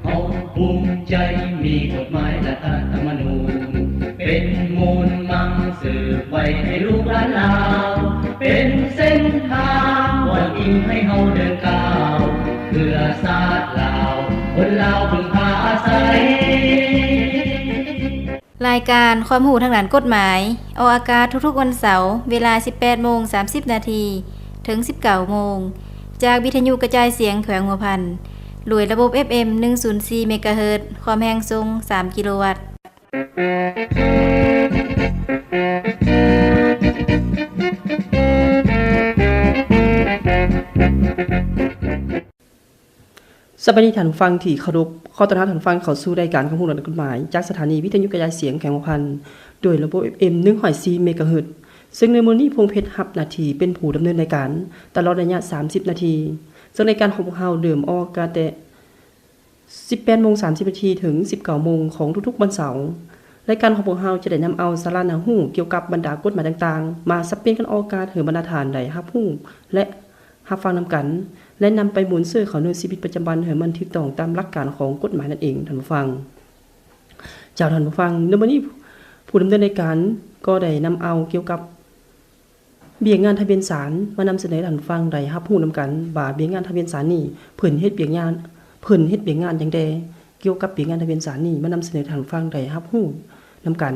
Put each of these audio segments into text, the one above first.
ເຮົາພູມໃຈມີກົດໝາຍລັດຖະທຳມະນູນ ເປັນມູນມັງສືບໄວ້ໃຫ້ລູກຫຼານລາວ ເປັນເສັ້ນທາງບ່ອນອີງໃຫ້ເຮົາເດີນກ້າວ ເພື່ອຊາດລາວ ຄົນລາວເພິ່ງພາອາໄສ. ລາຍການຄວາມຮູ້ທາງດ້ານກົດໝາຍ ອອກອາກາດທຸກໆວັນເສົາ ເວລາສິບແປດໂມງສາມສິບນາທີ ເຖິງສິບເກົ້າໂມງ ຈາກວິທະຍຸກະຈາຍສຽງແຂວງຫົວພັນ ໂດຍລະບົບເອັຟເອັມໜຶ່ງສູນສີ່ເມກາເຮີດ ຄວາມແຮງສົ່ງສາມກິໂລວັດ. ສະບາຍດີທ່ານຜູ້ຟັງທີ່ເຄົາລົບ, ຂໍຕ້ອນຮັບທ່ານຜູ້ຟັງເຂົ້າສູ່ລາຍການຄວາມຮູ້ທາງດ້ານກົດໝາຍ ຈາກສະຖານີວິທະຍຸກະຈາຍສຽງແຂວງຫົວພັນ ໂດຍລະບົບເອັຟເອັມໜຶ່ງຮ້ອຍສີ່ເມກາເຮີດ ເຊິ່ງໃນມື້ນີ້ ພົງເພັດ ຮັບໜ້າທີ່ເປັນຜູ້ດຳເນີນລາຍການຕະຫຼອດໄລຍະສາມສິບນາທີ. ເຊິ່ງລາຍການຂອງພວກເຮົາເລີ່ມອອກອາກາດແຕ່ ສິບແປດໂມງສາມສິບນາທີ ເຖິງສິບເກົ້າໂມງຂອງທຸກໆວັນເສົາ. ລາຍການຂອງພວກເຮົາຈະໄດ້ນຳເອົາສາລະໜ້າຮູ້ກ່ຽວກັບບັນດາກົດໝາຍຕ່າງໆ ມາສັບປ່ຽນກັນອອກອາກາດໃຫ້ບັນດາທ່ານໄດ້ຮັບຮູ້ ແລະ ຮັບຟັງນຳກັນ ແລະ ນຳໄປໝູນເຊື້ອເຂົ້າໃນຊີວິດປະຈຳວັນໃຫ້ມັນຖືກຕ້ອງຕາມຫຼັກການຂອງກົດໝາຍນັ້ນເອງ, ທ່ານຜູ້ຟັງ. ເຈົ້າ, ທ່ານຜູ້ຟັງ, ໃນມື້ນີ້ ຜູ້ດຳເນີນລາຍການກໍໄດ້ນຳເອົາກ່ຽວກັບ ວຽກງານທະບຽນສານ ມານຳສະເໜີໃຫ້ທ່ານຜູ້ຟັງໄດ້ຮັບຮູ້ນຳກັນວ່າ ວຽກງານທະບຽນສານນີ້ ເພິ່ນເຮັດວຽກງານ ເພິ່ນເຮັດວຽກງານຫຍັງແດ່. ກ່ຽວກັບວຽກງານທະບຽນສານນີ້ ມານຳສະເໜີໃຫ້ທ່ານຜູ້ຟັງໄດ້ຮັບຮູ້ນຳກັນ.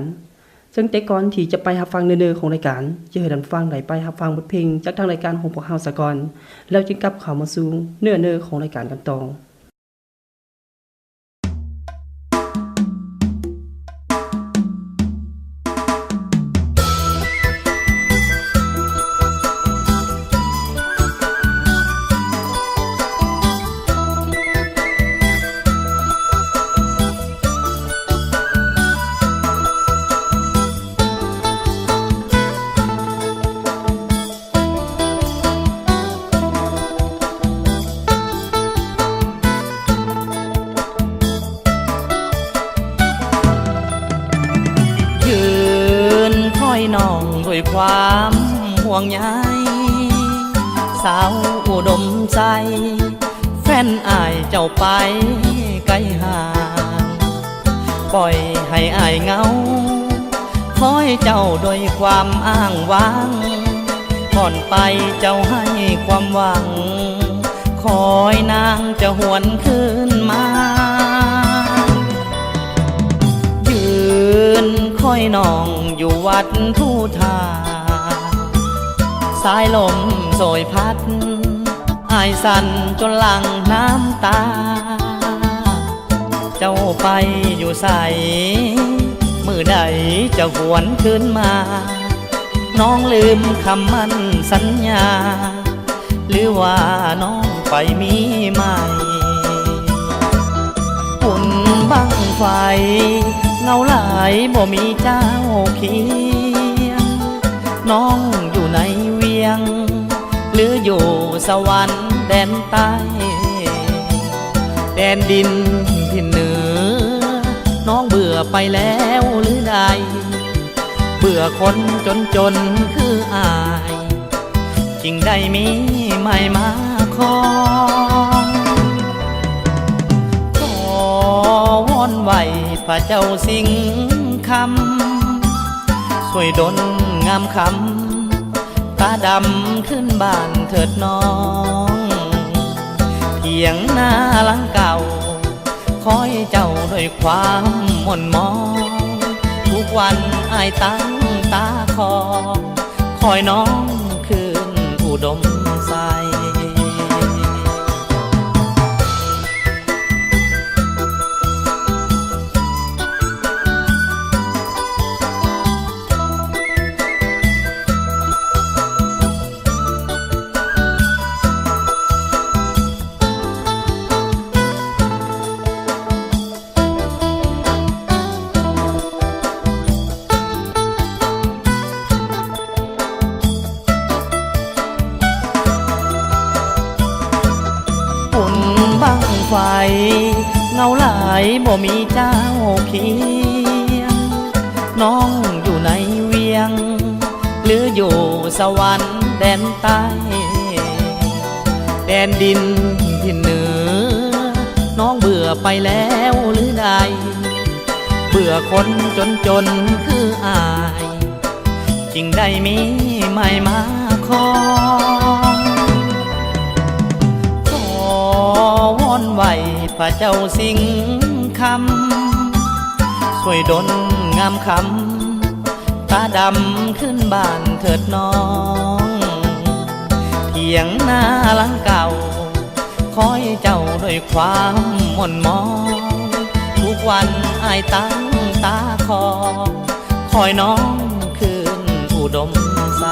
ເຊິ່ງແຕ່ກ່ອນທີ່ຈະໄປຮັບຟັງເນື້ອໃນຂອງລາຍການ, ຈະໃຫ້ທ່ານຜູ້ຟັງໄດ້ໄປຮັບຟັງບົດເພງຈາກທາງລາຍການຂອງພວກເຮົາສາກ່ອນ, ແລ້ວຈຶ່ງກັບເຂົ້າມາສູ່ເນື້ອໃນຂອງລາຍການກັນຕໍ່. ຢືນຄອຍນ້ອງດ້ວຍຄວາມຫ່ວງໃຍ ສາວອຸດົມໄຊ ແຟນອ້າຍເຈົ້າໄປໄກຫ່າງ ປ່ອຍໃຫ້ອ້າຍເຫງົາ ຄອຍເຈົ້າດ້ວຍຄວາມອ້າງຫວັງ ກ່ອນໄປເຈົ້າໃຫ້ຄວາມຫວັງ ຄອຍນາງຈະຫວນຄືນມາ ຢືນຄອຍນ້ອງຢູ່ວັດພູທາ ສາຍລົມໂຊຍພັດ ອ້າຍສັ່ນຈົນຫຼັ່ງນ້ຳຕາ ເຈົ້າໄປຢູ່ໃສ ມື້ໃດຈະຫວນຄືນມາ ນ້ອງລືມຄຳໝັ້ນສັນຍາ ຫຼືວ່ານ້ອງໄປມີໃໝ່? ບຸນບັ້ງໄຟເຫງົາຫຼາຍບໍ່ມີເຈົ້າຄຽງ ນ້ອງຢູ່ໃນວຽງ ຫຼືຢູ່ສະຫວັນແດນໃຕ້ ແດນດິນຖິ່ນເໜືອ ນ້ອງເບື່ອໄປແລ້ວຫຼືໃດ? ເບື່ອຄົນຈົນໆຄືອ້າຍ ຈຶ່ງໄດ້ມີໃໝ່ມາຄອງ ຂໍວອນໄຫວ້ພະເຈົ້າສິງຄຳ ຊ່ວຍດົນງາມຄຳ ຕາດຳຄືນບ້ານເຖີດນ້ອງ ຖຽງນາຫຼັງເກົ່າ ຄອຍເຈົ້າດ້ວຍຄວາມໝົ່ນໝອງ ທຸກວັນອ້າຍຕັ້ງຕາຄອງ ຄອຍນ້ອງຄືນອຸດົມໄຊ. ຝຸ່ນບັ້ງໄຟເຫງົາຫຼາຍບໍ່ມີເຈົ້າຄຽງ ນ້ອງຢູ່ໃນວຽງ ຫຼືຢູ່ສະຫວັນແດນໃຕ້ ແດນດິນຖິ່ນເໜືອ ໄປແລ້ວຫຼືໃດ ເບື່ອຄົນຈົນໆຄືອ້າຍ ຈຶ່ງໄດ້ມີໃໝ່ມາຄອງ. ຂໍວອນໄຫວ້ພະເຈົ້າສິງຄຳ ຊ່ວຍດົນງາມຄຳ ຕາດຳຄືນບ້ານເຖີດນ້ອງ ຖຽງນາຫຼັງເກົ່າ ຄອຍເຈົ້າດ້ວຍຄວາມມ່ວນມອນ ທຸກວັນອ້າຍຕັ້ງຕາຄອ ຄອຍນ້ອງຄືນອຸດົມໃສ.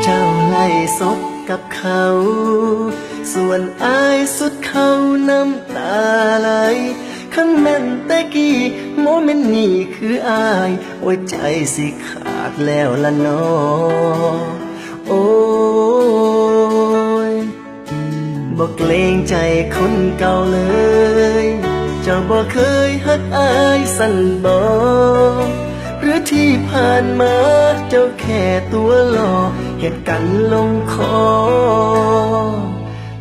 ເຈົ້າໄຫຼສົດກັບເຂົາ ສ່ວນອ້າຍສຸດເຂົ້ານ້ຳຕາໄຫຼ. ຄັນແມ່ນແຕ່ກີ້ ບໍ່ແມ່ນນີ້ຄືອ້າຍ ໂອ້ຍ ໃຈຊິຂາດແລ້ວລະນໍ ໂອ້ຍ. ບໍ່ເກງໃຈຄົນເກົ່າເລີຍ ເຈົ້າບໍ່ເຄີຍຮັກອ້າຍຊັ້ນບໍ? ຫຼືທີ່ຜ່ານມາເຈົ້າແຄ່ຕົວຫຼໍ່ ເຮັດກັນລົງຄໍ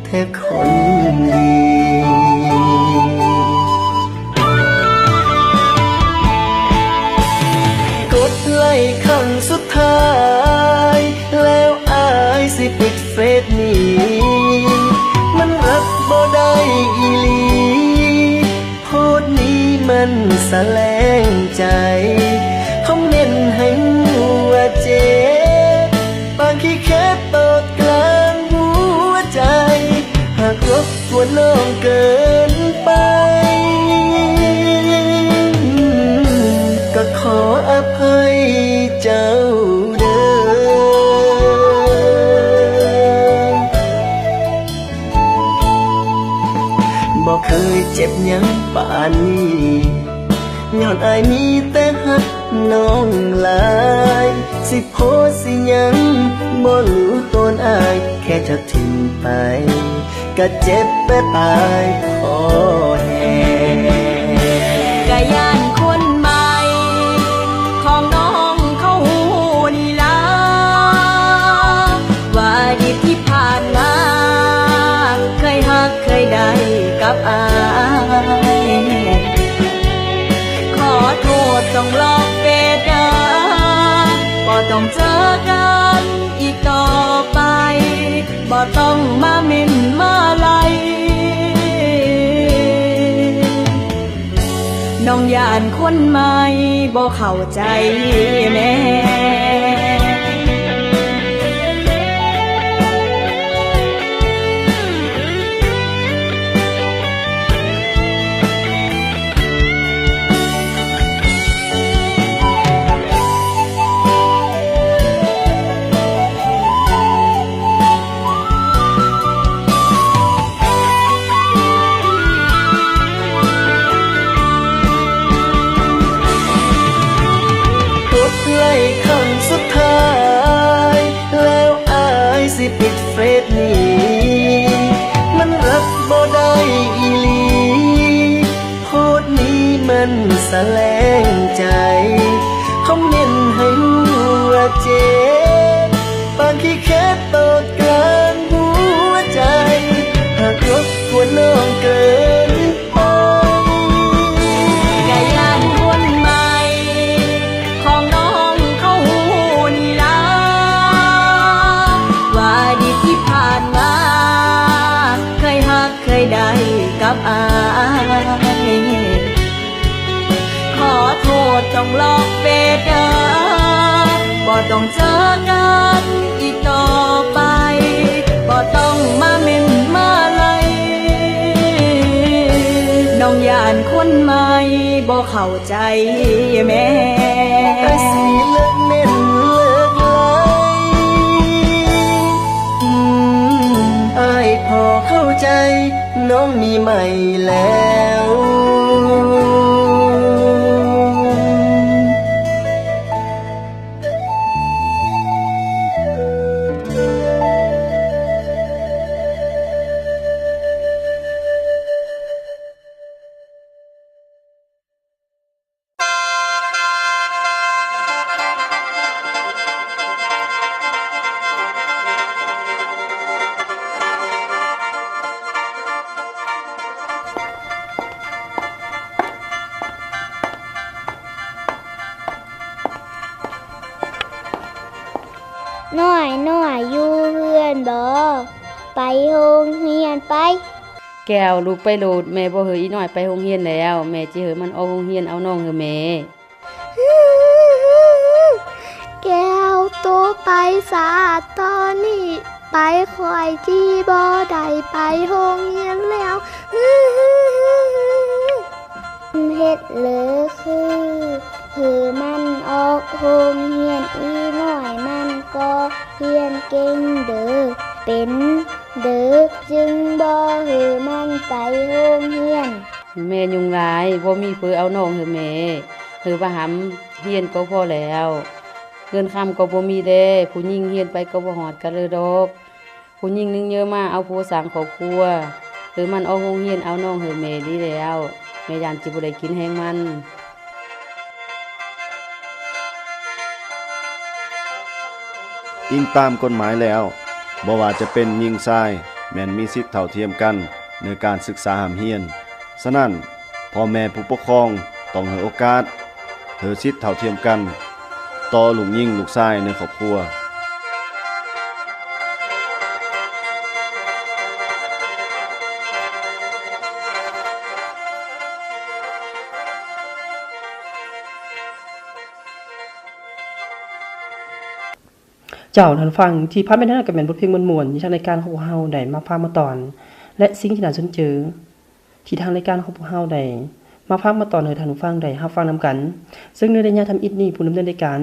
ແທ້ຄົນດີ. ກົດໄລ້ຄັ້ງສຸດທ້າຍ ແລ້ວອ້າຍຊິປິດເຟສໜີ ມັນຮັບບໍ່ໄດ້ອີ່ຫຼີ ໂພສນີ້ມັນສະແຫຼງໃຈ ຄອມເມັນໃຫ້ຮູ້ວ່າເຈັບ ປານຂີ້ແຂດຕອດກາງຫົວໃຈ ຫາກລົບກວນນ້ອງເກີນໄປ ກໍຂໍອະໄພເຈົ້າເດີ. ບໍ່ເຄີຍເຈັບຫຍັງປານນີ້ ຍ້ອນອ້າຍມີແຕ່ຮັກນ້ອງຫຼາຍ ຊິໂພສຊິຫຍັງບໍ່ຮູ້ຕົນອ້າຍ ແຄ່ຈະຖິ້ມໄປ ກະເຈັບແປບປາຍພໍແຮງ ກະຢ້ານຄົນໃໝ່ຂອງນ້ອງເຂົາຮູ້ນີ້ລະ ວ່າອະດີດທີ່ຜ່ານມາ ເຄີຍຮັກເຄີຍໄດ້ກັບອ້າຍ ຂໍໂທດຕ້ອງລອກເຟສເດີ ບໍ່ຕ້ອງເຈີກັນອີກຕໍ່ໄປ ບໍ່ຕ້ອງມາເມັ້ນມາໄລ່ ນ້ອງຢ້ານຄົນໃໝ່ບໍ່ເຂົ້າໃຈແນ່. ກົດໄລ້ຄັ້ງສຸດທ້າຍ ແລ້ວອ້າຍຊິປິດເຟສໜີ ມັນຮັບບໍ່ໄດ້ອີ່ຫຼີ ໂພສນີ້ມັນສະແຫຼງໃຈ ຄອມເມັນໃຫ້ຮູ້ວ່າເຈັບ ປານຂີ້ແຂດຕອດກາງຫົວໃຈ ຫາກລົບກວນນ້ອງເກີນໄປ ກະຢ້ານຄົນໃໝ່ຂອງນ້ອງເຂົາຮູ້ນີ້ລະ ວ່າອະດີດທີ່ຜ່ານມາ ເຄີຍຮັກ ເຄີຍໄດ້ກັບອ້າຍ ຂໍໂທດຕ້ອງລອກເຟສເດີ ບໍ່ຕ້ອງເຈີກັນອີກຕໍ່ໄປ ເຂົ້າໃຈແມ່ ອ້າຍຊິເລີກແມ່ນເລີກຫຼາຍ ອືມ ອ້າຍພໍເຂົ້າໃຈ ນ້ອງມີໃໝ່ແລ້ວ. ນ້ອຍ ນ້ອຍ ຢູ່ເຮືອນບໍ? ໄປໂຮງຮຽນໄປ. ແກ້ວ ລຸກໄປໂລດ, ແມ່ບໍ່ໃຫ້ອີນ້ອຍໄປໂຮງຮຽນແລ້ວ, ແມ່ຈະໃຫ້ມັນອອກໂຮງຮຽນເອົານ້ອງເຮີແມ່. ແກ້ວ ໂຕໄປສາ, ຕອນນີ້ໄປຂ້ອຍຊິບໍ່ໄດ້ໄປໂຮງຮຽນແລ້ວ. ເຮັດເລີຄື ເຮີມັນອອກໂຮງຮຽນ, ອີນ້ອຍມັນກໍຮຽນເກັ່ງເດີ, ເປັນເດີ ຈຶ່ງບໍ່ໃຫ້ມັນໄປໂຮງຮຽນ. ແມ່ຫຍຸ້ງຫຼາຍ, ບໍ່ມີເພີເອົານ້ອງເຮີແມ່, ເຮີວ່າຫຳຮຽນກໍພໍແລ້ວ. ເງິນຄຳກໍບໍ່ມີແດ່, ຜູ້ຍິງຮຽນໄປກໍບໍ່ຮອດກັນເລີດອກ. ຜູ້ຍິງໜຶ່ງເຢີມາເອົາຜົວສ້າງຄອບຄົວ, ເຮີມັນອອກໂຮງຮຽນເອົານ້ອງເຮີແມ່ດີແລ້ວ, ແມ່ຢ້ານຊິບໍ່ໄດ້ກິນແຮງມັນ. ອີງຕາມກົດໝາຍແລ້ວ, ບໍ່ວ່າຈະເປັນຍິງຊາຍ ແມ່ນມີສິດເທົ່າທຽມກັນໃນການສຶກສາຮ່ຳຮຽນ. ສະນັ້ນ, ພໍ່ແມ່ຜູ້ປົກຄອງຕ້ອງໃຫ້ໂອກາດ ເພື່ອສິດເທົ່າທຽມກັນຕໍ່ລູກຍິງລູກຊາຍໃນຄອບຄົວ. ເຈົ້າ ທ່ານຜູ້ຟັງທີ່ຜ່ານມານັ້ນ ກໍແມ່ນບົດເພງມ່ວນໆ ທີ່ທາງລາຍການຂອງພວກເຮົາໄດ້ມາຝາກມາຕ້ອນ ແລະ ສິ່ງທີ່ໜ້າສົນໃຈ ທີ່ທາງລາຍການຂອງພວກເຮົາໄດ້ມາຝາກມາຕ້ອນໃຫ້ທ່ານຜູ້ຟັງໄດ້ຮັບຟັງນຳກັນ. ເຊິ່ງໃນໄລຍະທຳອິດນີ້ ຜູ້ດຳເນີນລາຍການ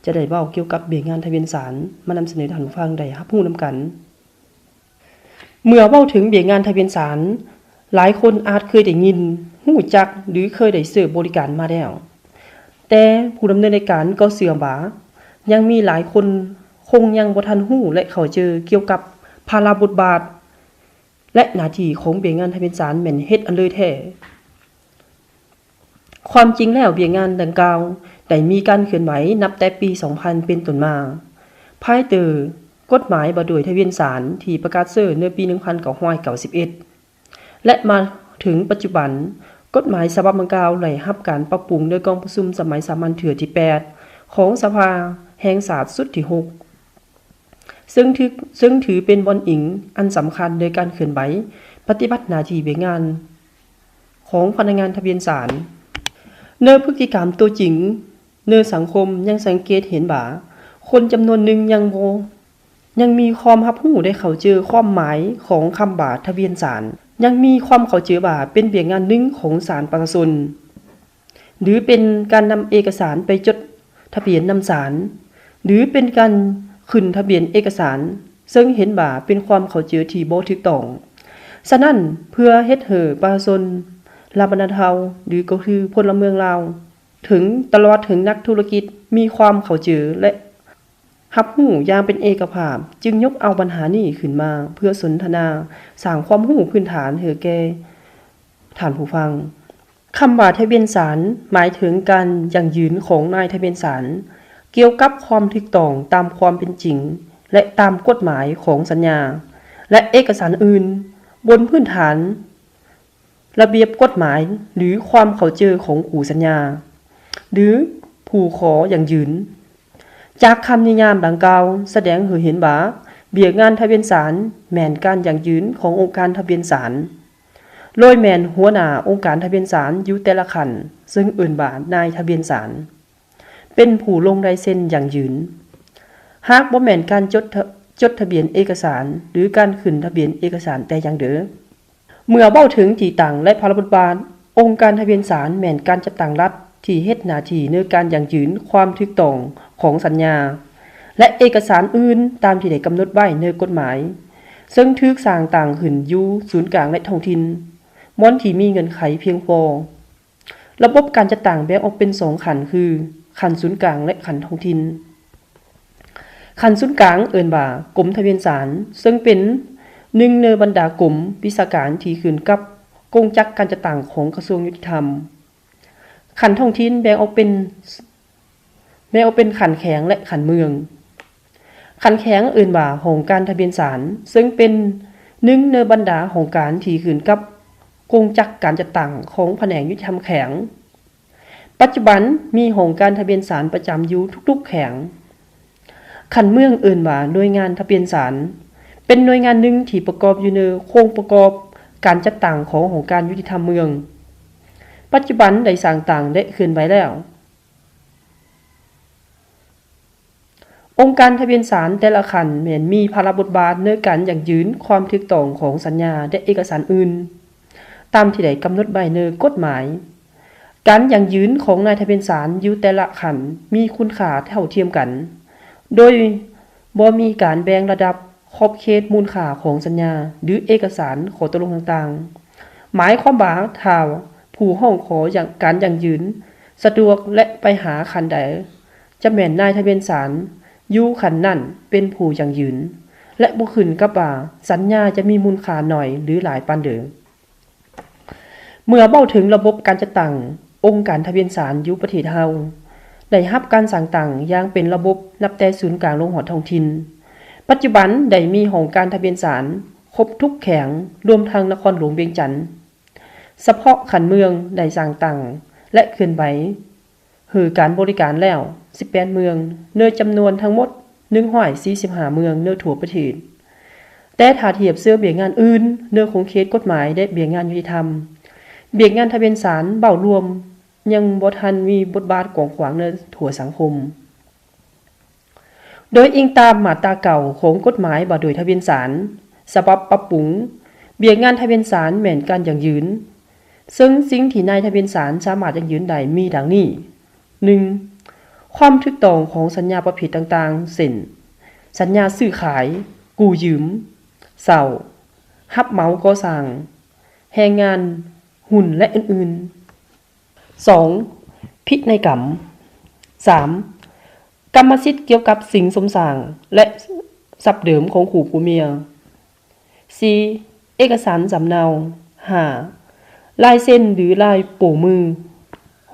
ຈະໄດ້ເວົ້າກ່ຽວກັບວຽກງານທະບຽນສານ ມານຳສະເໜີໃຫ້ທ່ານຜູ້ຟັງໄດ້ຮັບຮູ້ນຳກັນ. ເມື່ອເວົ້າເຖິງວຽກງານທະບຽນສານ, ຫຼາຍຄົນອາດເຄີຍໄດ້ຍິນ, ຮູ້ຈັກ ຫຼື ເຄີຍໄດ້ເຊີບໍລິການມາແລ້ວ, ແຕ່ຜູ້ດຳເນີນລາຍການກໍເຊື່ອວ່າ ຍັງມີຫຼາຍຄົນຄົງຍັງບໍ່ທັນຮູ້ ແລະ ເຂົ້າໃຈກ່ຽວກັບພາລະບົດບາດ ແລະ ໜ້າທີ່ຂອງວຽກງານທະບຽນສານແມ່ນເຮັດອັນໃດແທ້. ຄວາມຈິງແລ້ວ ວຽກງານດັ່ງກ່າວໄດ້ມີການເຄື່ອນໄຫວນັບແຕ່ປີສອງພັນເປັນຕົ້ນມາ, ພາຍໃຕ້ກົດໝາຍວ່າດ້ວຍທະບຽນສານທີ່ປະກາດໃຊ້ໃນປີໜຶ່ງພັນເກົ້າຮ້ອຍເກົ້າສິບເອັດ ແລະ ມາເຖິງປັດຈຸບັນ, ກົດໝາຍສະບັບດັ່ງກ່າວໄດ້ຮັບການປັບປຸງໃນກອງປະຊຸມສະໄໝສາມັນເທື່ອທີແປດ ຂອງສະພາແຫ່ງຊາດຊຸດທີຫົກ. ເຊິ່ງຖື ເຊິ່ງຖືເປັນບ່ອນອີງອັນສຳຄັນໃນການເຄື່ອນໄຫວປະຕິບັດໜ້າທີ່ວຽກງານຂອງພະນັກງານທະບຽນສານ. ໃນພຶດຕິກຳຕົວຈິງໃນສັງຄົມຍັງສັງເກດເຫັນວ່າ ຄົນຈຳນວນໜຶ່ງຍັງບໍ່ ຍັງມີຄວາມຮັບຮູ້ ແລະ ເຂົ້າໃຈຄວາມໝາຍຂອງຄຳວ່າທະບຽນສານ, ຍັງມີຄວາມເຂົ້າໃຈວ່າເປັນວຽກງານໜຶ່ງຂອງສານປະຊາຊົນ. ຫຼື ເປັນການນຳເອກະສານໄປຈົດທະບຽນນຳສານ ຫຼື ເປັນການຂຶ້ນທະບຽນເອກະສານ, ເຊິ່ງເຫັນວ່າເປັນຄວາມເຂົ້າໃຈທີ່ບໍ່ຖືກຕ້ອງ. ສະນັ້ນ, ເພື່ອເຮັດໃຫ້ປະຊາຊົນລາວບັນດາເຜົ່າ ຫຼື ກໍຄືພົນລະເມືອງລາວ ເຖິງ ຕະຫຼອດເຖິງນັກທຸລະກິດ ມີຄວາມເຂົ້າໃຈ ແລະ ຮັບຮູ້ຢ່າງເປັນເອກະພາບ, ຈຶ່ງຍົກເອົາບັນຫານີ້ຂຶ້ນມາເພື່ອສົນທະນາ, ສ້າງຄວາມຮູ້ພື້ນຖານໃຫ້ແກ່ທ່ານຜູ້ຟັງ. ຄຳວ່າທະບຽນສານ ໝາຍເຖິງການຢັ້ງຢືນຂອງນາຍທະບຽນສານ ກ່ຽວກັບຄວາມຖືກຕ້ອງຕາມຄວາມເປັນຈິງ ແລະ ຕາມກົດໝາຍຂອງສັນຍາ ແລະ ເອກະສານອື່ນ ບົນພື້ນຖານ ລະບຽບກົດໝາຍ ຫຼື ຄວາມເຂົ້າໃຈຂອງຄູ່ສັນຍາ ຫຼື ຜູ້ຂໍຢັ້ງຢືນ. ຈາກຄຳນິຍາມດັ່ງກ່າວ ສະແດງໃຫ້ເຫັນວ່າ ວຽກງານທະບຽນສານ ແມ່ນການຢັ້ງຢືນຂອງອົງການທະບຽນສານ, ໂດຍແມ່ນຫົວໜ້າອົງການທະບຽນສານຢູ່ແຕ່ລະຂັ້ນ, ເຊິ່ງເອີ້ນວ່ານາຍທະບຽນສານ. ເປັນຜູ້ລົງລາຍເຊັນຢັ້ງຢືນ. ຫາກບໍ່ແມ່ນການຈົດທະ ຈົດທະບຽນເອກະສານ ຫຼື ການຂຶ້ນທະບຽນເອກະສານແຕ່ຢ່າງໃດ. ເມື່ອເວົ້າເຖິງທີ່ຕັ້ງ ແລະ ພາລະບົດບາດ ອົງການທະບຽນສານແມ່ນການຈັດຕັ້ງລັດທີ່ເຮັດໜ້າທີ່ໃນການຢັ້ງຢືນຄວາມຖືກຕ້ອງຂອງສັນຍາ ແລະ ເອກະສານອື່ນຕາມທີ່ໄດ້ກຳນົດໄວ້ໃນກົດໝາຍ, ເຊິ່ງຖືກສ້າງຕັ້ງຂຶ້ນຢູ່ສູນກາງ ແລະ ທ້ອງຖິ່ນ, ບ່ອນທີ່ມີເງື່ອນໄຂພຽງພໍ. ລະບົບການຈັດຕັ້ງແບ່ງອອກເປັນສອງຂັ້ນ ຄື ຂັ້ນສູນກາງ ແລະ ຂັ້ນທ້ອງຖິ່ນ. ຂັ້ນສູນກາງເອີ້ນວ່າກົມທະບຽນສານ, ເຊິ່ງເປັນໜຶ່ງໃນບັນດາກົມວິຊາການທີ່ຂຶ້ນກັບກົງຈັກການຈັດຕັ້ງຂອງກະຊວງຍຸຕິທຳ. ຂັ້ນທ້ອງຖິ່ນແບ່ງອອກເປັນ, ແບ່ງອອກເປັນຂັ້ນແຂວງ ແລະ ຂັ້ນເມືອງ. ຂັ້ນແຂວງເອີ້ນວ່າຫ້ອງການທະບຽນສານ, ເຊິ່ງເປັນໜຶ່ງໃນບັນດາຫ້ອງການທີ່ຂຶ້ນກັບກົງຈັກການຈັດຕັ້ງຂອງພະແນກຍຸຕິທຳແຂວງ. ປັດຈຸບັນມີຫ້ອງການທະບຽນສານປະຈຳຢູ່ທຸກໆແຂວງ. ຂັ້ນເມືອງເອີ້ນວ່າໜ່ວຍງານທະບຽນສານ, ເປັນໜ່ວຍງານໜຶ່ງທີ່ປະກອບຢູ່ໃນໂຄງປະກອບການຈັດຕັ້ງຂອງຫ້ອງການຍຸຕິທຳເມືອງ. ປັດຈຸບັນໄດ້ສ້າງຕັ້ງ ແລະ ເຄື່ອນໄຫວແລ້ວ. ອົງການທະບຽນສານແຕ່ລະຂັ້ນແມ່ນມີພາລະບົດບາດໃນການຢັ້ງຢືນຄວາມຖືກຕ້ອງຂອງສັນຍາ ແລະ ເອກະສານອື່ນ, ຕາມທີ່ໄດ້ກຳນົດໄວ້ໃນກົດໝາຍ. ການຢັ້ງຢືນຂອງນາຍທະບຽນສານຢູ່ແຕ່ລະຂັ້ນມີຄຸນຄ່າເທົ່າທຽມກັນ, ໂດຍບໍ່ມີການແບ່ງລະດັບຂອບເຂດມູນຄ່າຂອງສັນຍາ ຫຼື ເອກະສານຂໍ້ຕົກລົງຕ່າງໆ. ໝາຍຄວາມວ່າ ຖ້າຜູ້ຮ້ອງຂໍການຢັ້ງຢືນສະດວກ ແລະ ໄປຫາຂັ້ນໃດ, ຈະແມ່ນນາຍທະບຽນສານຢູ່ຂັ້ນນັ້ນເປັນຜູ້ຢັ້ງຢືນ ແລະ ບໍ່ຂຶ້ນກັບວ່າສັນຍາຈະມີມູນຄ່າໜ້ອຍ ຫຼື ຫຼາຍປານໃດ. ເມື່ອເວົ້າເຖິງລະບົບການຈັດຕັ້ງ, ອົງການທະບຽນສານຢູ່ປະເທດເຮົາໄດ້ຮັບການສ້າງຕັ້ງຢ່າງເປັນລະບົບ ນັບແຕ່ສູນກາງລົງຮອດທ້ອງຖິ່ນ. ປັດຈຸບັນໄດ້ມີຫ້ອງການທະບຽນສານຄົບທຸກແຂວງ, ລວມທັງນະຄອນຫຼວງວຽງຈັນ. ສະເພາະຂັ້ນເມືອງໄດ້ສ້າງຕັ້ງ ແລະ ເຄື່ອນໄຫວ ຫຼື ການບໍລິການແລ້ວສິບແປດເມືອງ ໃນຈຳນວນທັງໝົດໜຶ່ງຮ້ອຍສີ່ສິບຫ້າເມືອງໃນທົ່ວປະເທດ. ແຕ່ຖ້າທຽບໃສ່ວຽກງານອື່ນໃນຂົງເຂດກົດໝາຍ ແລະ ວຽກງານຍຸຕິທຳ, ວຽກງານທະບຽນສານເວົ້າລວມຍັງບໍ່ທັນມີບົດບາດກວ້າງຂວາງໃນທົ່ວສັງຄົມ. ໂດຍອີງຕາມມາດຕາເກົ້າຂອງກົດໝາຍວ່າດ້ວຍທະບຽນສານ ສະບັບປັບປຸງ, ວຽກງານທະບຽນສານແມ່ນການຢັ້ງຢືນ, ເຊິ່ງສິ່ງທີ່ນາຍທະບຽນສານສາມາດຢັ້ງຢືນໄດ້ມີດັ່ງນີ້: ໜຶ່ງ, ຄວາມຖືກຕ້ອງຂອງສັນຍາປະເພດຕ່າງໆ ເຊັ່ນ ສັນຍາຊື້ຂາຍ, ກູ້ຢືມ, ເຊົ່າ, ຮັບເໝົາກໍ່ສ້າງ, ແຮງງານ, ຫຸ້ນ ແລະ ອື່ນໆ. ສອງ, ພິໄນກຳ. ສາມ, ກຳມະສິດກ່ຽວກັບສິ່ງສົມສ້າງ ແລະ ຊັບເດີມຂອງຄູ່ຜົວເມຍ. ສີ່, ເອກະສານສຳເນົາ. ຫ້າ, ລາຍເຊັນ ຫຼື ລາຍໂປ້ມື.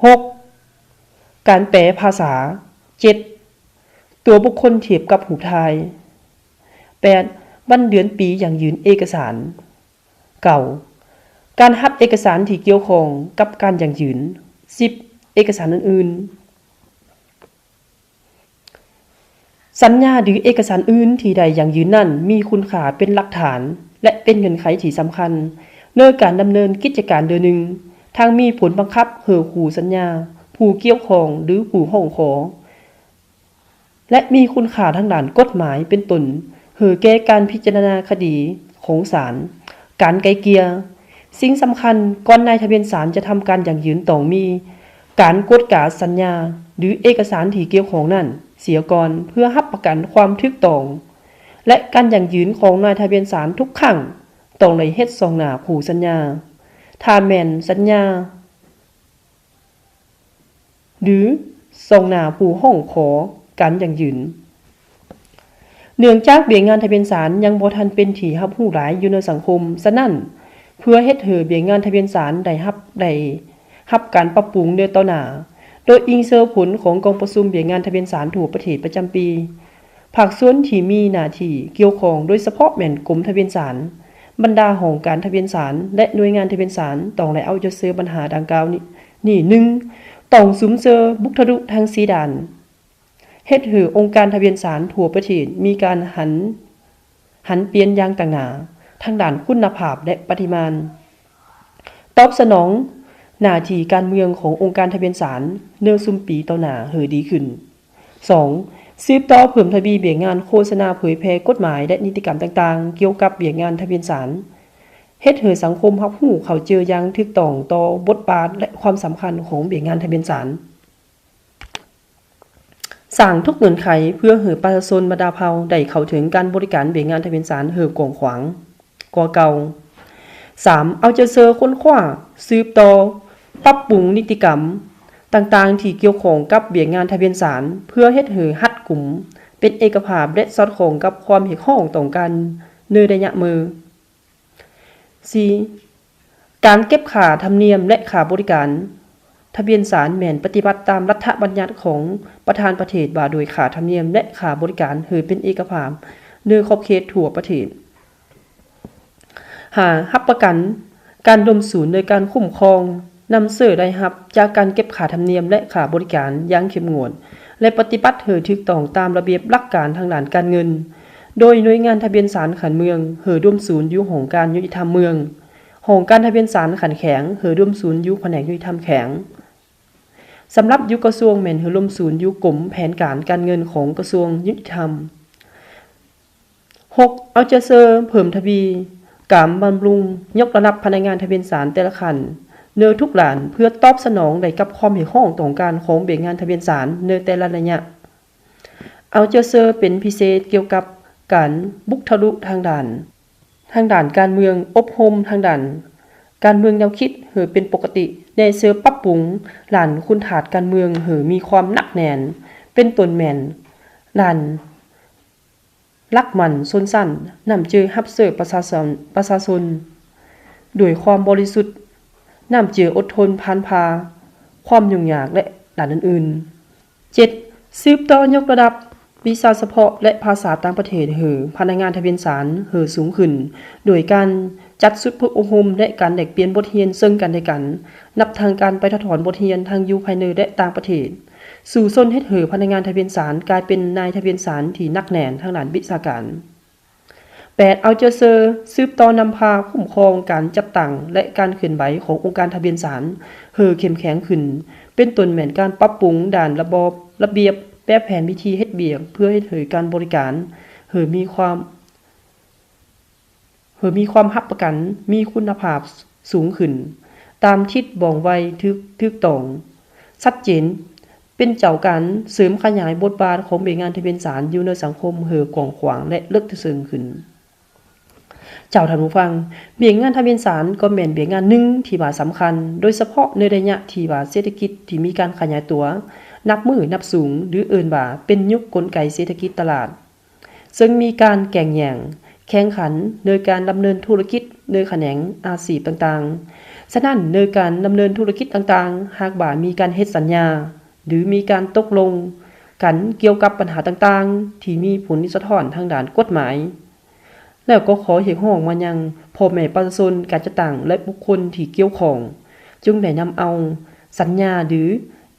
ຫົກ, ການແປພາສາ. ເຈັດ, ຕົວບຸກຄົນທຽບກັບຮູບຖ່າຍ. ແປດ, ວັນເດືອນປີຢັ້ງຢືນເອກະສານ. ເກົ້າ, ການຮັບເອກະສານທີ່ກ່ຽວຂ້ອງກັບການຢັ້ງຢືນ. ສິບ, ເອກະສານອື່ນໆ. ສັນຍາ ຫຼື ເອກະສານອື່ນທີ່ໄດ້ຢັ້ງຢືນນັ້ນ ມີຄຸນຄ່າເປັນຫຼັກຖານ ແລະ ເປັນເງື່ອນໄຂທີ່ສຳຄັນໃນການດຳເນີນກິດຈະການ ໂດຍໜຶ່ງ ທັງມີຜົນບັງຄັບໃຫ້ຄູ່ສັນຍາ, ຜູ້ກ່ຽວຂ້ອງ ຫຼື ຜູ້ຮ້ອງຂໍ ແລະ ມີຄຸນຄ່າທາງດ້ານກົດໝາຍ ເປັນຕົ້ນ ໃຫ້ແກ່ການພິຈາລະນາຄະດີຂອງສານ, ການໄກ່ເກ່ຍ. ສິ່ງສຳຄັນ, ກ່ອນນາຍທະບຽນສານຈະທຳການຢັ້ງຢືນ ຕ້ອງມີການກວດກາສັນຍາ ຫຼື ເອກະສານທີ່ກ່ຽວຂ້ອງນັ້ນເສຍກ່ອນ ເພື່ອຮັບປະກັນຄວາມຖືກຕ້ອງ ແລະ ການຢັ້ງຢືນຂອງນາຍທະບຽນສານທຸກຄັ້ງ ຕ້ອງໄດ້ເຮັດສ່ອງໜ້າຄູ່ສັນຍາ. ຖ້າແມ່ນສັນຍາ ຫຼື ສ່ອງໜ້າຜູ້ຮ້ອງຂໍການຢັ້ງຢືນ. ເນື່ອງຈາກວຽກງານທະບຽນສານຍັງບໍ່ທັນເປັນທີ່ຮັບຮູ້ຫຼາຍຢູ່ໃນສັງຄົມ, ສະນັ້ນ, ເພື່ອເຮັດໃຫ້ວຽກງານທະບຽນສານໄດ້ຮັບ, ໄດ້ຮັບການປັບປຸງໃນຕໍ່ໜ້າ, ໂດຍອີງເຊິ່ງຜົນຂອງກອງປະຊຸມວຽກງານທະບຽນສານທົ່ວປະເທດປະຈຳປີ, ພາກສ່ວນທີ່ມີໜ້າທີ່ກ່ຽວຂ້ອງ, ໂດຍສະເພາະແມ່ນກົມທະບຽນສານ, ບັນດາຫ້ອງການທະບຽນສານ ແລະ ໜ່ວຍງານທະບຽນສານ ຕ້ອງໄດ້ເອົາໃຈໃສ່ບັນຫາດັ່ງກ່າວນີ້. ນີ້ ໜຶ່ງ, ຕ້ອງສຸມເຊີບຸກທະລຸທັງສີ່ດ້ານ, ເຮັດໃຫ້ອົງການທະບຽນສານທົ່ວປະເທດມີການຫັນ, ຫັນປ່ຽນຢ່າງຕັ້ງໜ້າ ທັງດ້ານຄຸນນະພາບ ແລະ ປະລິມານ, ຕອບສະໜອງໜ້າທີ່ການເມືອງຂອງອົງການທະບຽນສານໃນຊຸມປີຕໍ່ໜ້າໃຫ້ດີຂຶ້ນ. ສອງ, ສືບຕໍ່ເພີ່ມທະວີວຽກງານໂຄສະນາເຜີຍແຜ່ກົດໝາຍ ແລະ ນິຕິກຳຕ່າງໆ ກ່ຽວກັບວຽກງານທະບຽນສານ. ເຮັດໃຫ້ສັງຄົມຮັບຮູ້ເຂົ້າໃຈຢ່າງຖືກຕ້ອງຕໍ່ບົດບາດ ແລະ ຄວາມສຳຄັນຂອງວຽກງານທະບຽນສານ. ສ້າງທຸກເງື່ອນໄຂເພື່ອໃຫ້ປະຊາຊົນບັນດາເຜົ່າໄດ້ເຂົ້າເຖິງການບໍລິການວຽກງານທະບຽນສານໃຫ້ກວ້າງຂວາງກວ່າເກົ່າ. ສາມ, ເອົາໃຈໃສ່ຄົ້ນຄວ້າ, ສືບຕໍ່, ປັບປຸງນິຕິກຳຕ່າງໆທີ່ກ່ຽວຂ້ອງກັບວຽກງານທະບຽນສານ ເພື່ອເຮັດໃຫ້ຮັດກຸມ, ເປັນເອກະພາບ ແລະ ສອດຄ່ອງກັບຄວາມຮຽກຮ້ອງຕ້ອງການໃນໄລຍະເມີ. ສີ່, ການເກັບຄ່າທຳນຽມ ແລະ ຄ່າບໍລິການທະບຽນສານ ແມ່ນປະຕິບັດຕາມລັດຖະບັນຍັດຂອງປະທານປະເທດວ່າດ້ວຍຄ່າທຳນຽມ ແລະ ຄ່າບໍລິການ ໃຫ້ເປັນເອກະພາບໃນຂອບເຂດທົ່ວປະເທດ. ຫ້າ, ຮັບປະກັນການລົມສູນໃນການຄຸ້ມຄອງ ນຳໃຊ້ລາຍຮັບຈາກການເກັບຄ່າທຳນຽມ ແລະ ຄ່າບໍລິການຢ່າງເຂັ້ມງວດ ແລະ ປະຕິບັດໃຫ້ຖືກຕ້ອງຕາມລະບຽບຫຼັກການທາງດ້ານການເງິນ ໂດຍໜ່ວຍງານທະບຽນສານຂັ້ນເມືອງ ໃຫ້ລວມສູນຢູ່ຫ້ອງການຍຸຕິທຳເມືອງ, ຫ້ອງການທະບຽນສານຂັ້ນແຂວງ ໃຫ້ລວມສູນຢູ່ພະແນກຍຸຕິທຳແຂວງ. ສຳລັບຢູ່ກະຊວງ ແມ່ນໃຫ້ລວມສູນຢູ່ກົມແຜນການການເງິນຂອງກະຊວງຍຸຕິທຳ. ຫົກ, ເອົາໃຈໃສ່ເພີ່ມທະວີການບຳລຸງຍົກລະດັບພະນັກງານທະບຽນສານແຕ່ລະຂັ້ນໃນທຸກດ້ານ ເພື່ອຕອບສະໜອງໄດ້ກັບຄວາມຮຽກຮ້ອງຕ້ອງການຂອງວຽກງານທະບຽນສານໃນແຕ່ລະໄລຍະ. ເອົາໃຈໃສ່ເປັນພິເສດກ່ຽວກັບການບຸກທະລຸທາງດ້ານ, ທາງດ້ານການເມືອງ, ອົບຮົມທາງດ້ານການເມືອງແນວຄິດໃຫ້ເປັນປົກກະຕິ, ແນໃສ່ປັບປຸງດ້ານຄຸນທາດການເມືອງໃຫ້ມີຄວາມໜັກແໜ້ນ, ເປັນຕົ້ນແມ່ນດ້ານ ຫຼັກໝັ້ນຊົນຊັ້ນ, ນ້ຳໃຈຮັບໃຊ້ປະຊາຊົນ, ປະຊາຊົນດ້ວຍຄວາມບໍລິສຸດ, ນ້ຳໃຈອົດທົນຜ່ານຜ່າຄວາມຫຍຸ້ງຍາກ ແລະ ດ້ານອື່ນໆ. ເຈັດ, ສືບຕໍ່ຍົກລະດັບວິຊາສະເພາະ ແລະ ພາສາຕ່າງປະເທດໃຫ້ພະນັກງານທະບຽນສານໃຫ້ສູງຂຶ້ນ ໂດຍການຈັດຊຸດຝຶກອົບຮົມ ແລະ ການແລກປ່ຽນບົດຮຽນເຊິ່ງກັນແລະກັນ, ນັບທັງການໄປຖະຖອນບົດຮຽນທັງຢູ່ພາຍໃນ ແລະ ຕ່າງປະເທດ. ສູ້ຊົນເຮັດໃຫ້ພະນັກງານທະບຽນສານກາຍເປັນນາຍທະບຽນສານທີ່ໜັກແໜ້ນທາງດ້ານວິຊາການ. ແປດ, ເອົາໃຈໃສ່ສືບຕໍ່ນຳພາຄຸ້ມຄອງການຈັດຕັ້ງ ແລະ ການເຄື່ອນໄຫວຂອງອົງການທະບຽນສານໃຫ້ເຂັ້ມແຂງຂຶ້ນ, ເປັນຕົ້ນແມ່ນການປັບປຸງດ້ານລະບອບ, ລະບຽບ, ແບບແຜນວິທີເຮັດວຽກ ເພື່ອເຮັດໃຫ້ການບໍລິການໃຫ້ມີຄວາມ ເພື່ອມີຄວາມຮັບປະກັນມີຄຸນນະພາບສູງຂຶ້ນ ຕາມທິດບ່ອງໄວ ຖືກ, ຖືກຕ້ອງ, ຊັດເຈນ, ເປັນເຈົ້າການເສີມຂະຫຍາຍບົດບາດຂອງວຽກງານທະບຽນສານຢູ່ໃນສັງຄົມໃຫ້ກວ້າງຂວາງ ແລະ ເລິກເຊິ່ງຂຶ້ນ. ເຈົ້າທ່ານຜູ້ຟັງ, ວຽກງານທະບຽນສານກໍແມ່ນວຽກງານໜຶ່ງທີ່ວ່າສຳຄັນ, ໂດຍສະເພາະໃນໄລຍະທີ່ວ່າເສດຖະກິດທີ່ມີການຂະຫຍາຍຕົວນັບມື້ນັບສູງ ຫຼື ເອີ້ນວ່າເປັນຍຸກກົນໄກເສດຖະກິດຕະຫຼາດ. ເຊິ່ງມີການແກ່ງແຍ່ງແຂ່ງຂັນໃນການດຳເນີນທຸລະກິດໃນຂະແໜງອາຊີບຕ່າງໆ. ສະນັ້ນ, ໃນການດຳເນີນທຸລະກິດຕ່າງໆ, ຫາກວ່າມີການເຮັດສັນຍາ ຫຼື ມີການຕົກລົງກັນກ່ຽວກັບບັນຫາຕ່າງໆ ທີ່ມີຜົນສະທ້ອນທາງດ້ານກົດໝາຍ, ແລ້ວກໍຂໍຮຽກຮ້ອງມາຍັງພໍ່ແມ່ປະຊາຊົນ, ການຈັດຕັ້ງ ແລະ ບຸກຄົນທີ່ກ່ຽວຂ້ອງ, ຈົ່ງໄດ້ນຳເອົາສັນຍາ ຫຼື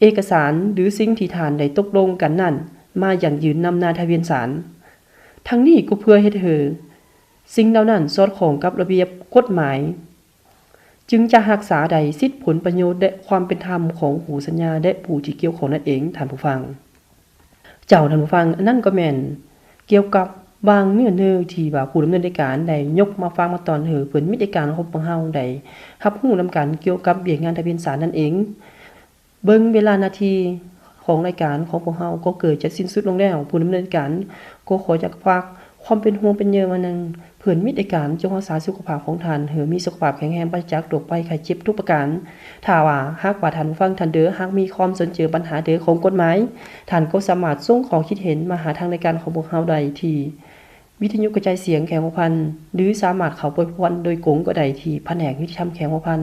ເອກະສານ ຫຼື ສິ່ງທີ່ທ່ານໄດ້ຕົກລົງກັນນັ້ນ ມາຢັ້ງຢືນນຳນາຍທະບຽນສານ. ທັງນີ້ກໍເພື່ອເຮັດໃຫ້ສິ່ງເຫຼົ່ານັ້ນສອດຄ່ອງກັບລະບຽບກົດໝາຍ, ຈຶ່ງຈະຮັກສາໄດ້ສິດ, ຜົນປະໂຫຍດ ແລະ ຄວາມເປັນທຳຂອງຄູ່ສັນຍາ ແລະ ຜູ້ທີ່ກ່ຽວຂ້ອງນັ້ນເອງ, ທ່ານຜູ້ຟັງ. ເຈົ້າ ທ່ານຜູ້ຟັງ, ອັນນັ້ນກໍແມ່ນກ່ຽວກັບບາງເນື້ອໃນທີ່ວ່າຜູ້ດຳເນີນລາຍການໄດ້ຍົກມາຝາກມາຕ້ອນໃຫ້ເພື່ອນມິດລາຍການຂອງພວກເຮົາໄດ້ຮັບຮູ້ນຳກັນ ກ່ຽວກັບວຽກງານທະບຽນສານນັ້ນເອງ. ເບິ່ງເວລານາທີຂອງລາຍການຂອງພວກເຮົາກໍເກືອບຈະສິ້ນສຸດລົງແລ້ວ. ຜູ້ດຳເນີນການກໍຂໍຢາກຝາກຄວາມເປັນຫ່ວງເປັນໃຍມາຍັງເພື່ອນມິດລາຍການ, ຈົ່ງຮັກສາສຸຂະພາບຂອງທ່ານໃຫ້ມີສຸຂະພາບແຂງແຮງ, ປາສະຈາກໂລກໄພໄຂ້ເຈັບທຸກປະການ. ຖ້າວ່າຫາກວ່າທ່ານຜູ້ຟັງທ່ານໃດຫາກມີຄວາມສົນໃຈບັນຫາໃດຂອງກົດໝາຍ, ທ່ານກໍສາມາດສົ່ງຂໍ້ຄິດເຫັນມາຫາທາງລາຍການຂອງພວກເຮົາໄດ້ທີ່ ວິທະຍຸກະຈາຍສຽງແຂວງຫົວພັນ ຫຼື ສາມາດເຂົ້າໄປພົວພັນໂດຍກົງກໍໄດ້ທີ່ພະແນກຍຸຕິທຳແຂວງຫົວພັນ.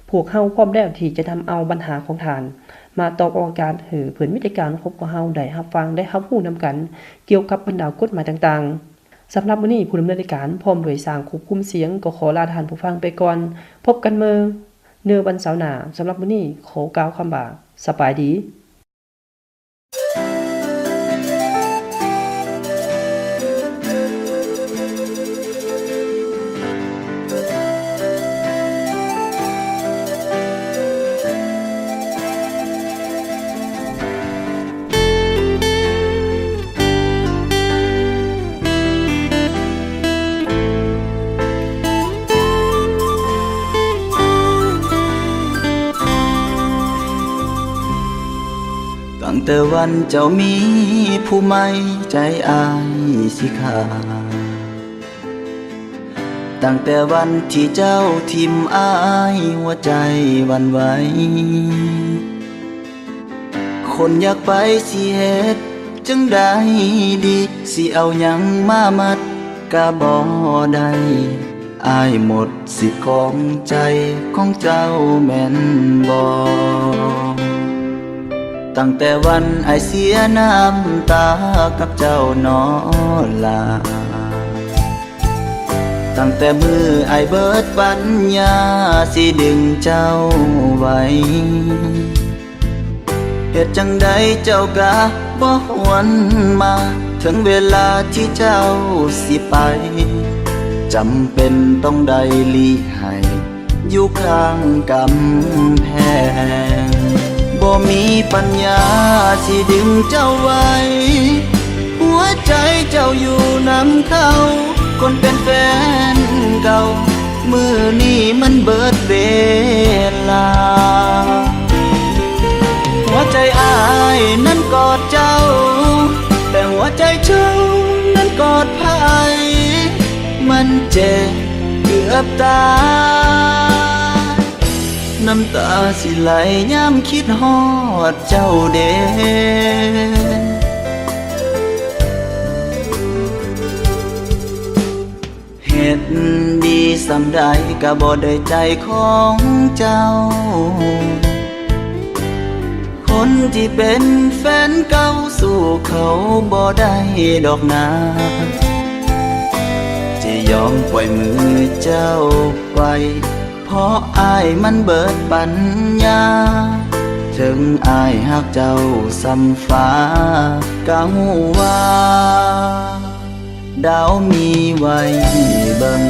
ພວກເຮົາພ້ອມແລ້ວທີ່ຈະນຳເອົາບັນຫາຂອງທ່ານມາຕອບອອກອາກາດໃຫ້ເພື່ອນມິດລາຍການຂອງພວກເຮົາໄດ້ຮັບຟັງ ແລະ ຮັບຮູ້ນຳກັນກ່ຽວກັບບັນດາກົດໝາຍຕ່າງໆ. ສຳລັບມື້ນີ້ ຜູ້ດຳເນີນລາຍການພ້ອມດ້ວຍຊ່າງຄວບຄຸມສຽງກໍຂໍລາທ່ານຜູ້ຟັງໄປກ່ອນ. ພົບກັນໃໝ່ໃນວັນເສົາໜ້າ. ສຳລັບມື້ນີ້ຂໍກ່າວຄຳວ່າ ສະບາຍດີ. ແຕ່ວັນເຈົ້າມີຜູ້ໃໝ່ໃຈອ້າຍຊິຂາດ ຕັ້ງແຕ່ວັນທີ່ເຈົ້າຖິ້ມອ້າຍ ຫົວໃຈຫວັ່ນໄຫວ. ຄົນຢາກໄປຊິເຮັດຈັ່ງໃດດີ ຊິເອົາຫຍັງມາມັດກະບໍ່ໄດ້ ອ້າຍໝົດສິດຂອງໃຈຂອງເຈົ້າແມ່ນບໍ່? ຕັ້ງແຕ່ວັນອ້າຍເສຍນ້ຳຕາກັບເຈົ້ານໍລາ ຕັ້ງແຕ່ມື້ອ້າຍເບີດປັນຍາຊິດຶງເຈົ້າໄວ້ ເຮັດຈັ່ງໃດເຈົ້າກະບໍ່ຫວນມາ ເຖິງເວລາທີ່ເຈົ້າຊິໄປ ຈຳເປັນຕ້ອງໄດ້ຫຼີກໃຫ້ຢູ່ຂ້າງກຳແພງ ບໍ່ມີປັນຍາຊິດຶງເຈົ້າໄວ້ ຫົວໃຈເຈົ້າຢູ່ນຳເຂົາ ຄົນເປັນແຟນເກົ່າ ມື້ນີ້ມັນເບີດເວລາ ຫົວໃຈອ້າຍນັ້ນກອດເຈົ້າ ແຕ່ຫົວໃຈເຈົ້ານັ້ນກອດໃຜ ມັນເຈັບເກືອບຕາຍ ນ້ຳຕາຊິໄຫຼຍາມຄິດຮອດເຈົ້າເດ. ເຮັດດີສ່ຳໃດກະບໍ່ໄດ້ໃຈຂອງເຈົ້າ ຄົນທີ່ເປັນແຟນເກົ່າສູ້ເຂົາບໍ່ໄດ້ດອກນາ ຈະຍອມປ່ອຍມືເຈົ້າໄປ ເພາະອ້າຍມັນເບີດປັນຍາ ເຖິງອ້າຍຮັກເຈົ້າສ່ຳຟ້າ ກະຮູ້ວ່າ ດາວມີໄວ້ເບິ່ງ.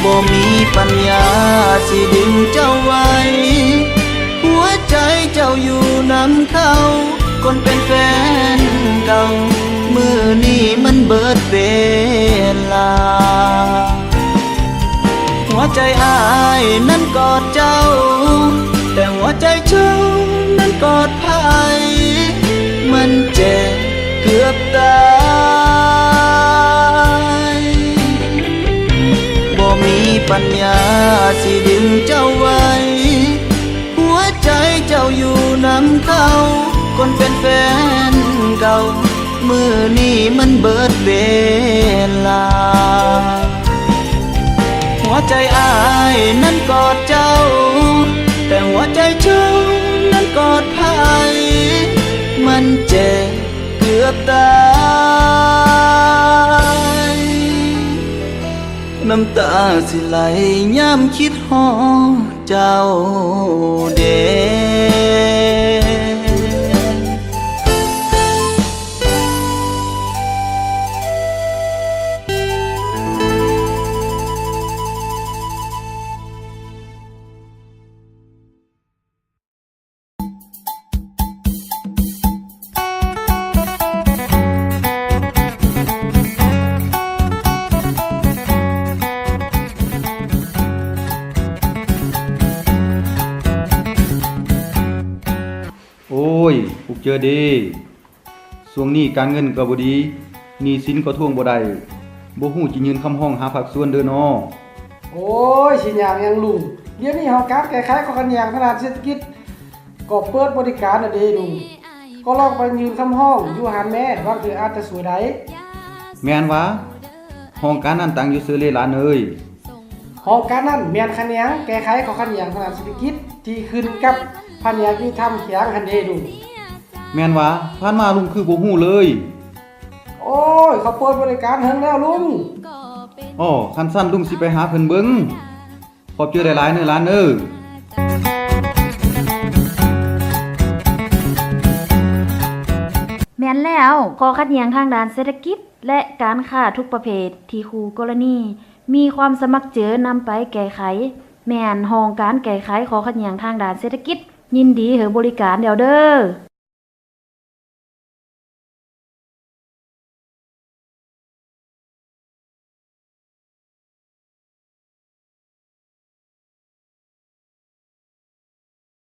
ບໍ່ມີປັນຍາຊິດຶງເຈົ້າໄວ້ ຫົວໃຈເຈົ້າຢູ່ນຳເຂົາ ຄົນເປັນແຟນເກົ່າ ມື້ນີ້ມັນເບີດເວລາ. ຫົວໃຈອ້າຍນັ້ນກອດເຈົ້າ ແຕ່ຫົວໃຈເຈົ້ານັ້ນກອດໃຜ ມັນເຈັບເກືອບຕາຍ ບໍ່ມີປັນຍາຊິດຶງເຈົ້າໄວ້ ຫົວໃຈເຈົ້າຢູ່ນຳເຂົາ ຄົນເປັນແຟນເກົ່າ ມື້ນີ້ມັນເບີດເວລາ. ຫົວໃຈອ້າຍນັ້ນກອດເຈົ້າ ແຕ່ຫົວໃຈເຈົ້ານັ້ນກອດໃຜ ມັນເຈັບເກືອບຕາຍ ນ້ຳຕາຊິໄຫຼຍາມຄິດຮອດເຈົ້າເດ. ໂອ້ຍ ພວກເຈົ້າເດ ຊ່ວງນີ້ການເງິນກໍບໍ່ດີ ໜີ້ສິນກໍທວງບໍ່ໄດ້ ບໍ່ຮູ້ຈະຍື່ນຄຳຮ້ອງຫາພາກສ່ວນເດີນໍ. ໂອ້ຍ ຊິຍາກຫຍັງລຸງ ດຽວນີ້ຫ້ອງການແກ້ໄຂຂໍ້ຂັດແຍ່ງທາງດ້ານເສດຖະກິດ ກໍເປີດບໍລິການແລ້ວເດລຸງ ກໍລອງໄປຍື່ນຄຳຮ້ອງຢູ່ຫັ້ນແມ້ ບາງເທື່ອອາດຈະຊ່ວຍໄດ້. ແມ່ນຫວາ? ຫ້ອງການນັ້ນຕັ້ງຢູ່ໃສເດຫຼານເອີຍ? ຫ້ອງການນັ້ນແມ່ນຂະແໜງແກ້ໄຂຂໍ້ຂັດແຍ່ງທາງດ້ານເສດຖະກິດ ທີ່ຂຶ້ນກັບພະແນກຍຸຕິທຳແຂວງຫັ້ນເດລຸງ. ແມ່ນຫວາ? ຜ່ານມາລຸງຄືບໍ່ຮູ້ເລີຍ. ໂອ້ຍ ເຂົາເປີດບໍລິການເຖິງແລ້ວລຸງ. ອໍ ຄັນຊັ້ນລຸງຊິໄປຫາເພິ່ນເບິ່ງ. ຂອບໃຈຫຼາຍໆເນີຫຼານເນີ. ແມ່ນແລ້ວ ຂໍ້ຂັດແຍ່ງທາງດ້ານເສດຖະກິດ ແລະ ການຄ້າທຸກປະເພດທີ່ຄູ່ກໍລະນີມີຄວາມສະໝັກເຈີນຳໄປແກ້ໄຂ, ແມ່ນຫ້ອງການແກ້ໄຂຂໍ້ຂັດແຍ່ງທາງດ້ານເສດຖະກິດ ຍິນດີໃຫ້ບໍລິການແລ້ວເດີ້.